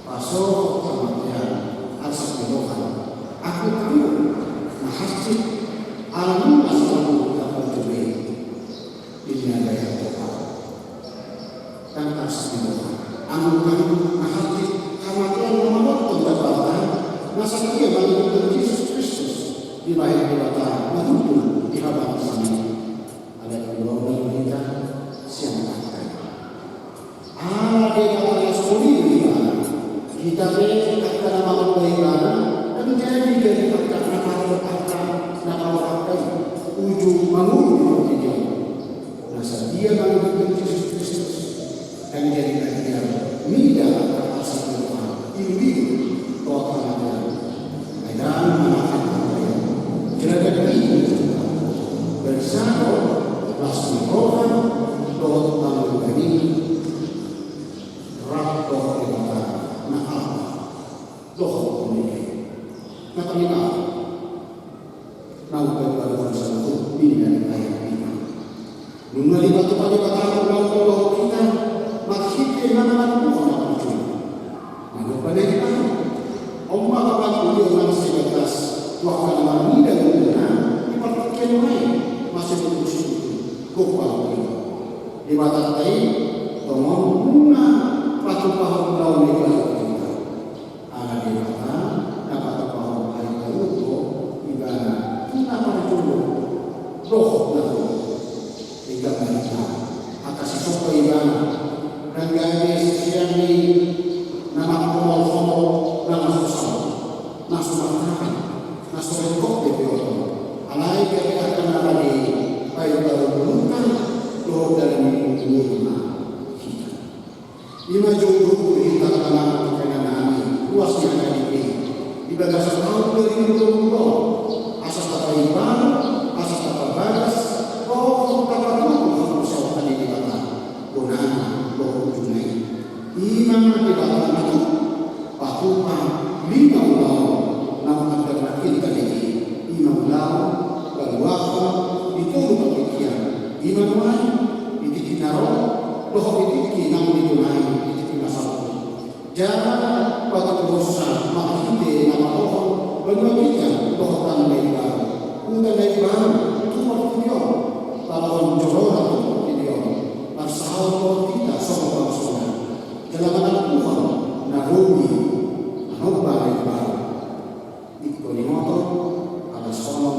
pasohot hamatean, arsak ni roha, angkup-angkup na hansit ala nunga salpu dapot jolma i. Ninna di ayat opat. Ndang arsak ni roha, angkup-angkup na hansit, hamatean na manongtong Debata na satia mangihut Tuhan Jesus Kristus, dibahen Debata na hundul di habangsan i. Alai ulaonna do hita sian angka i. Ala Debata na so uli do Ibana, hita pe angka na mangula Ibana, ndang jadi gabe angka na paruhut angka na paruhut angka i, uju mangolu di portibi on. Na sadia mangihut Tuhan Jesus Kristus, ndang jadi na hea mida angka arsak ni roha, ilu-ilu dohot hamatean. Ai ndang manangkap hamatean, jala ndang ilu. Barisan do las ni roha dohot pangidoan i rap dohot Debata na Alpa dohot Omega i. Na palimahon, na umbahen baru saluhut ninna di ayat lima. Nunga dipatupa Debata ulaon on dohot hita marhite na mangatubuhon na parjolo. Manang bana i, on ma pangatubuhon na sebatas tu angka na marnida ngoluna di partingkian on, mansai dengke sikutu gok pangatubuhon. Debatanta i tongon nunga patupahon ulaon i dohot hita. Ala Debata na patupahon ari Paskah do Ibana tu na parjolo dohot na tolu. Denggan ma hita angka sisomba Ibana, ndang gabe sisean ni na mangkomol-komol na so saut, na so martahan, na so ringkot be Ima joujou hita, amang dohot inanami, ruas ni H K B P, di bagasan taon dua ribu dua puluh, asa tapaimbaru, asa tapabagas, dohot tapatutu haporseaonta di Debata, bonana dohot ujungna i. Ima Debata na tuk, patupa lima ulaon na mangandar nangkin tabege, ima ulaon, paluahon, di tolu partingkian, ima nuaeng, di tingki na ro, dohot di tingki naung ditonai, di tingki na salpu. Jala patupaonsa marhite na manggohi banua ginjang dohot tano na imbaru, huta na imbaru tu portibi on, paboahon joro na tu portibi on, marsaor dohot hita songon bangsona, jala manampuhon na robi, manomba na imbaru. Ingkon diboto, ala songon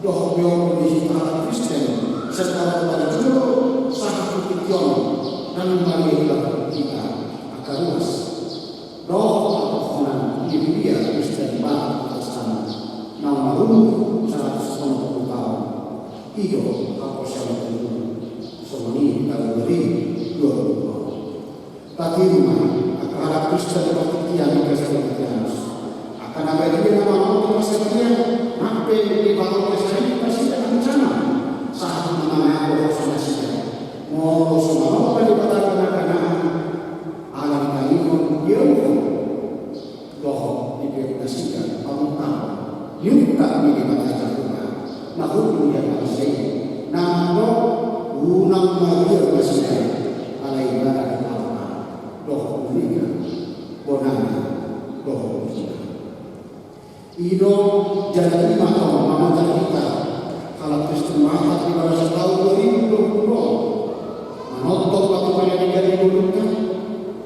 dohot ni hita halak Kristen, secara parjolo sahat tu tingki on, naung marhite hita angka ruas dohot partohonan ni huria Kristen Batak Protestan, naung marumur saratus onom pulu taon. I do haporseaon, songon i taon dua ribu dua puluh. Tatiru ma, angka halak Kristen partingkian, angka saripeon, angka na badia na manganggo na sadia, nang pe dipaboa saripeon nasida, ancaman sahat tu na manganggo nasida. Molo so manomba Debata na gabe, ala ni tangihon, dialuhon dohot dipeop nasida pangungkapon ni untat ni Debata Jahowa na hundul di angka nasida i, na mandok, unang mabiar nasida, ala Ibana do Alpa dohot Omega, bonana dohot ujungna. I do, jala ima tong mangantar hita halak Kristen Batak di bagasan taon dua ribu dua puluh on, manongtong patupa na denggan di ngolunta,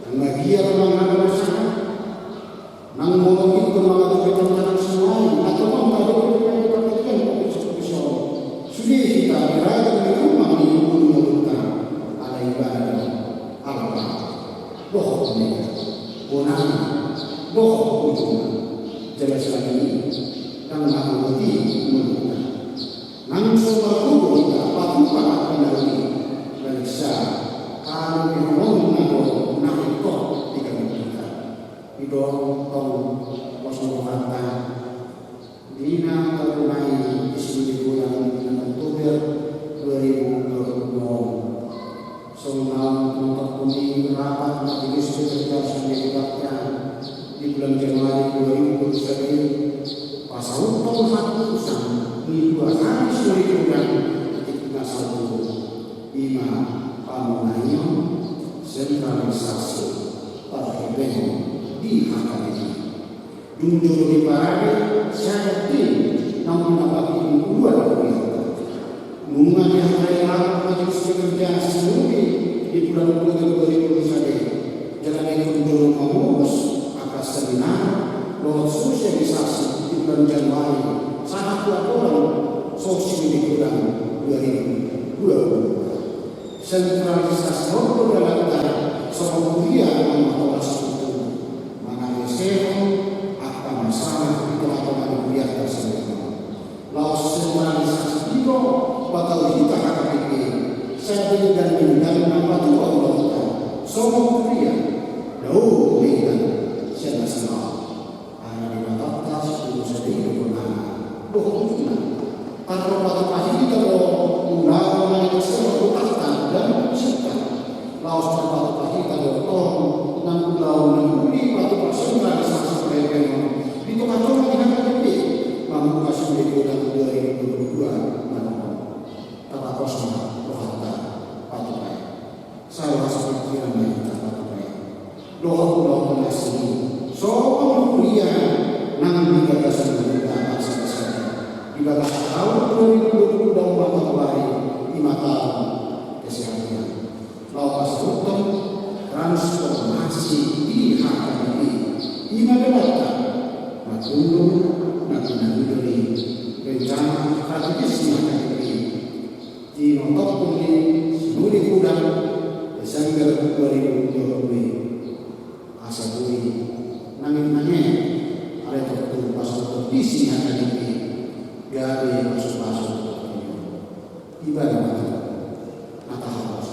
nang mabiar mangadopi sahat, nang molo ingkon mangadopi tantangan saonari, atau nang mangadopi tantangan partingkian, partingkian, sude hita di ragam ni rumang ni ngolunta, ala Ibana do Alpa dohot Omega, bonana dohot ujungna. Jala sahali i, nang mangadopi ngolunta, nang so margogo hita patupa angka na uli, maniksa, halumpang na do na ingkon di ngolunta. I do tong pos ni rohanta. Di na tarpamuna i, di Sinude Godang, bulan Oktober dua ribu dua puluh dua on, songon na manonton hami rapat Majelis Pekerja Sinude Godang di bulan Januari dua ribu dua puluh satu, pasauthon haputusan ni dua hali Sinude Godang di tingki na salpu, ima pamuhaion sentralisasi parhepeng di H K B P. Dung jolo diparade, sada tim naung pinapaki uluan huria. Nunga dihatai rapat Majelis Pekerja Sinude di bulan Oktober dua ribu dua puluh satu, jala ingkon jolo mangurus angka seminar dohot sosialisasi di bulan Januari sahat tu aturan Sinude Godang dua ribu dua puluh dua. Sentralisasi on do dalanta songon huria na matoras tutu, mangalehon angka masalah di tongatonga ni huria na saonari. Laos sentralisasi i do patau hita H K B P, sai denggan-denggan na patupa ulaonta songon huria, dao denggan sian na salaon. Ala ni Debata, sitolu sada i do bonana dohot ujungna. Tarpatupa hita do ulaon na naeng sian rohanta dan sita. Laos tarpatupa hita do tong nang ulaon na uli patupa sentralisasi parhepeng on di tongatonga ni H K B P, mambuka Sinude Godang dua ribu dua puluh dua na ro on. Tapos ma rohanta patupa i. Sai las pikiran ma hita patupa i dohot ulaon na asing i songon huria nang di bagasan ngolunta na sada-sada. Di bagasan taon dua ribu dua puluh dua on ma taon, ima taon keseharian. Laho pasauthon transformasi di H K B P, ima dalanta marhundul na pinangido ni rencana strategis ni H K B P. Di notopon ni Sinude Godang Desember dua ribu dua puluh i, asa boi nangin-nangin ale tortor pasauthon visi H K B P gabe pasupasu. Ibana ma na taharos.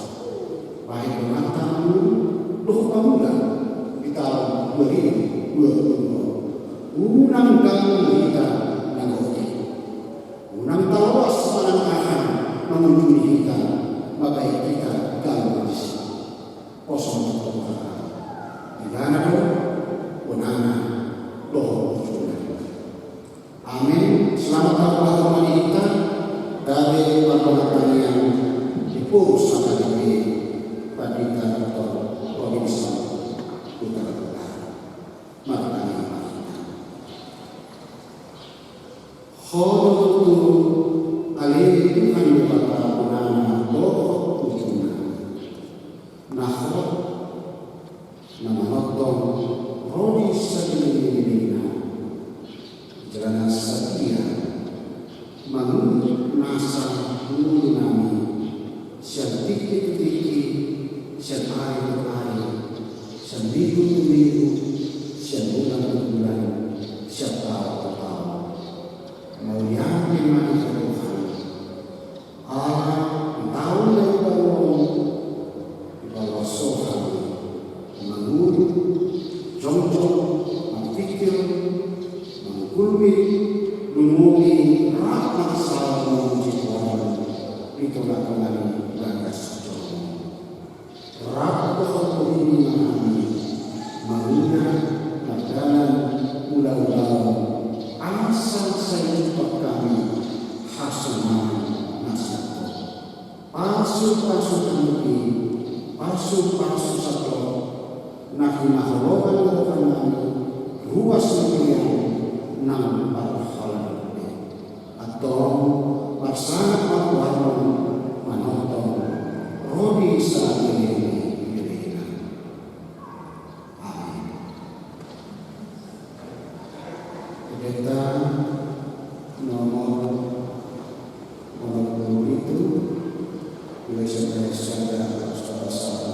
Sangkali pandita doktor Robinson Hutauruk. Martangiang ma hita. Ho do tutu ale Tuhan Debata bonana dohot ujungna. Na hot na manongtong ro di salelenglelengna, jala na sadia manguhut nasa ngolunami sian tingki tu tingki, sian ari tu ari, sian minggu tu minggu, sian bulan tu bulan, sian taon tu taon. Mauliate ma di Tuhan. Ala di taon na baru on, dipaboa hami mangolu, jongjong, marpingkir, mangkulmi, lumobi rap marsaor mamuji Tuhan di tongatonga ni bagas joro. Rap dohot bohini ma hami mangula mardalan ulaon, asa sai jumpang hami hasonangan na singkop. Pasupasu hamu i, pasupasu sahat na hinaholongan ni rohanami, ruas ni roha nang parhalado. Antong, marsangap ma goarmu manongtong ro di salelenglelengna. Amin. Pendeta nomor onom pulu pitu, mulai sada sada, sada sada.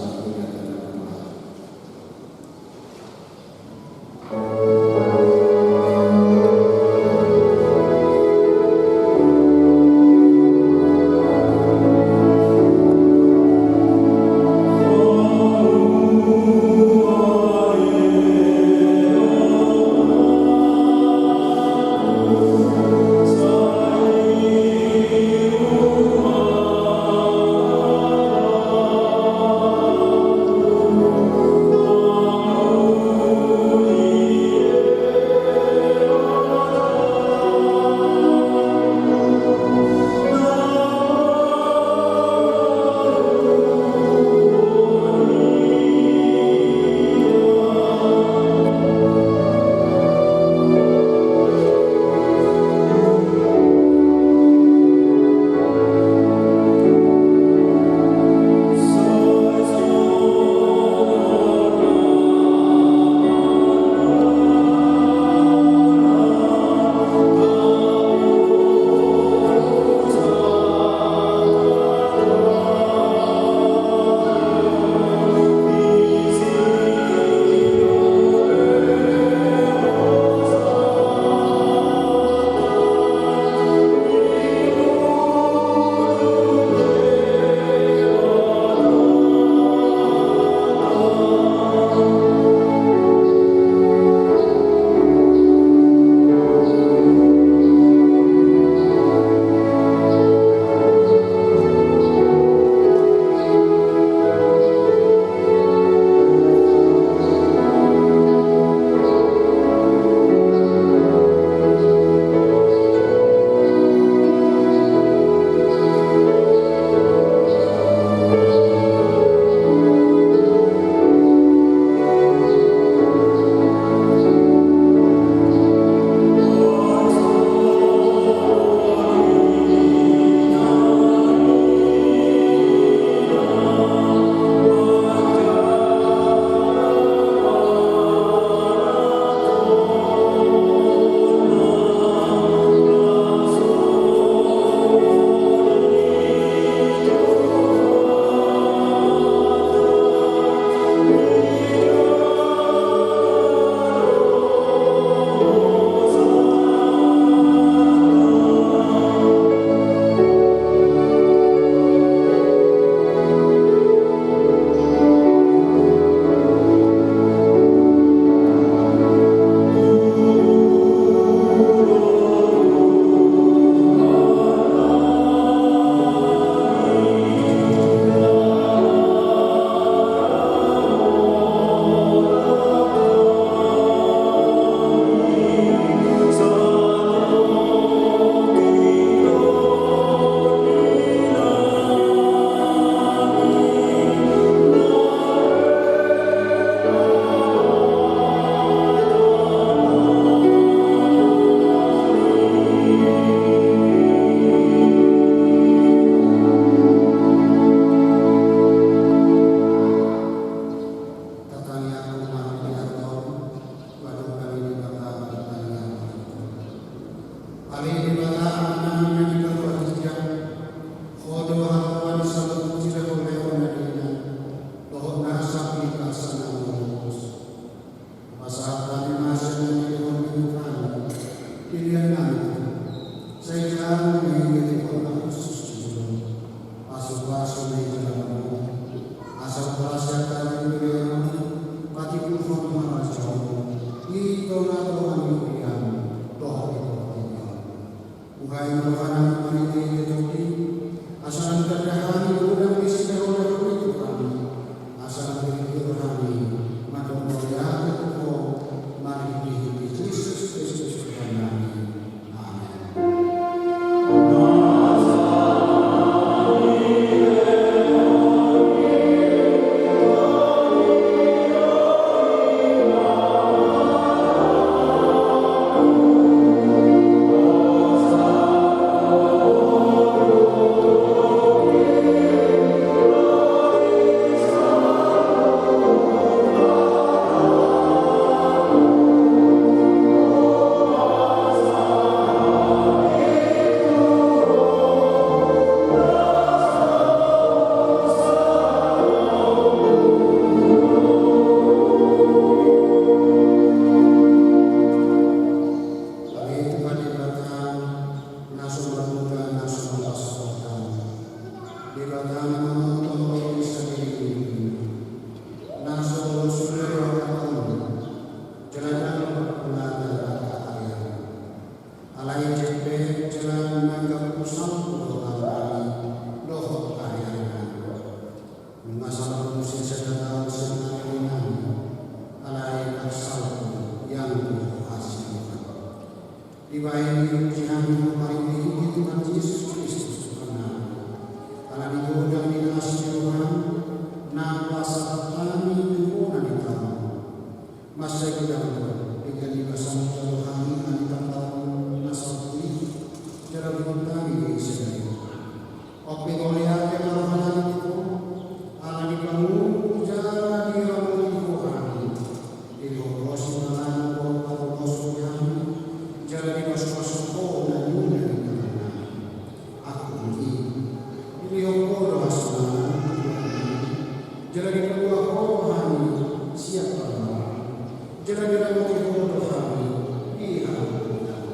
Jala dipaboa Ho do hami sian parmalan, jala diramoti Ho do hami di halumpang.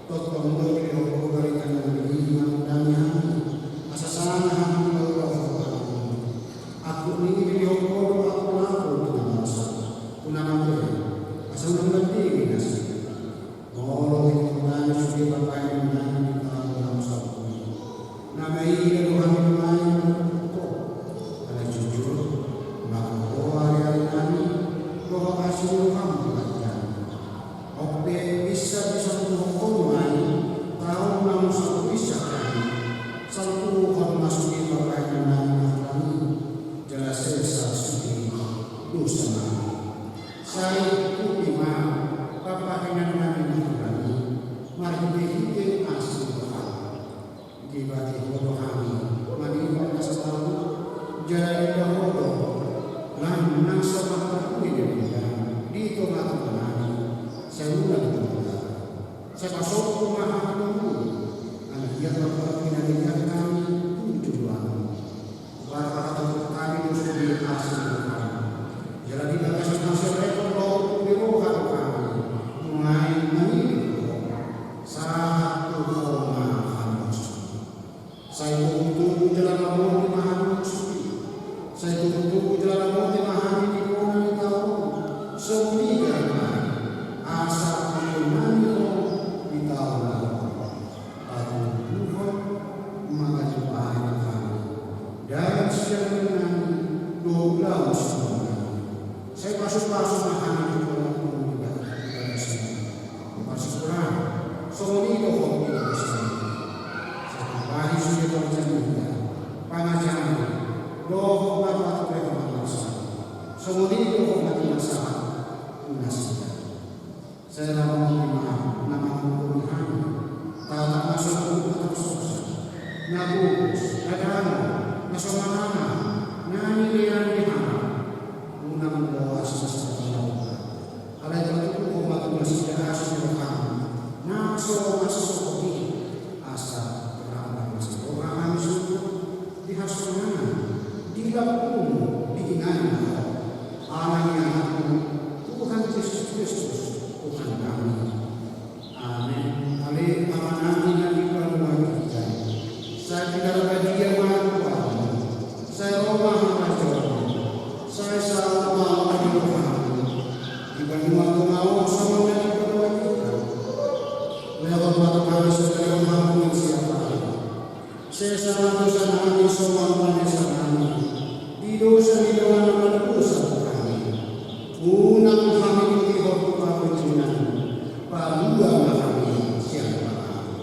Tongtong do dilehon Ho barita na uli manungdami hami, asa sanga hami mangulahon Ho. Angkup ni i dilehon Ho do angkup na masa tu na mate, asa unang mandele nasida. Molo hita nangkin sude bapa inang nami di taon na salpu i, na maila do hami nuaeng manungkun Ho. Alai jujur, manggohi ari-ari nami dohot asi ni roham di bagasan nami. On pe, bisa-bisa tu Ho nuaeng taon na salpu i, asa hami salpuhon ma sude bapa inang nami na hurang i, jala sesa sude dosa nami. Sai ikuti ma bapa inang nami na hurang i marhite-hite asi ni roham. Dibatasi Ho do hami mangihuthon na salpu, jala diida Ho do lan na so marhite-hite di tonga-tonga nami. Sai unang tongtong, sai pasombu ma hami tu Ho, anggiat marhite-hite na nilehon nami tu joloan on. Marhata-hata hami do sude asi ni roham. Jala di bagasan hasoletan dohot pudi roha do hami nuaeng mangido tu Ho. Sahat tu Ho ma hami mangihut. Sai togu-togu jala ramoti ma hami mangihut. Sai togu-togu jala ramoti ma hami di bona ni taon on. Songon i ma hami, asa diida nami Ho di taon na ro on. Patumbuhon ma hami, paehe hami dalan siamun nami dohot ulaon siamun nami. Sai pasu-pasu ma hami di tonga-tonga nami. Parsikolaan songon i dohot di bagasan nami. Sai paehe sude panjanian, pangajaran dohot na patupahon na marsahat, songon i dohot na pinasahat tu nasida. Sai ramoti ma na manggohi hami, tatap ma songon hata na so, na pogos, na dangol, na so mananga, na nilean ni halak. Unang loas ma sipata ni roha. Alai patuduhon ma tu nasida asi ni roham na so marsombu i, asa rap ma roha hami sude di hasonangan, di lambungmu, di inganan Ho. Ala ni anakmu Tuhan Jesus Kristus, Tuhan nami. Amen. Ale Ama nami na di banua surga i, sai pinarbadia ma goarmu, sai ro ma harajaonmu, sai saut ma lomo ni roham di banua tonga on songon na di banua surga i. Lehon ma tu hami sadari on hangoluan siapari. Sesa ma dosa nami songon panesanami di dosa ni dongan na mardosa tu hami. Unang hami togihon tu pangunjunan, palua ma hami sian pangago.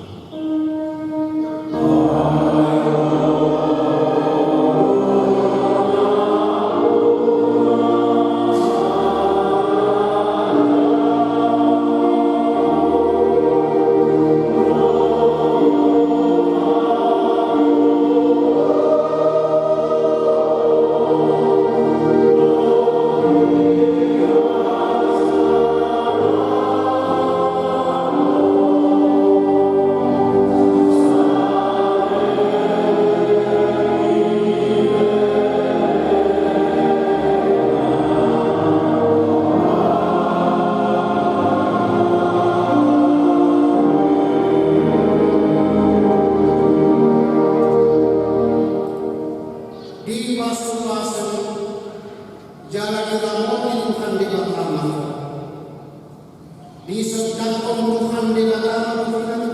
Dipasu-pasu jala diramoti Tuhan Debata ma ho. Disondangkon Tuhan Debata ma ho.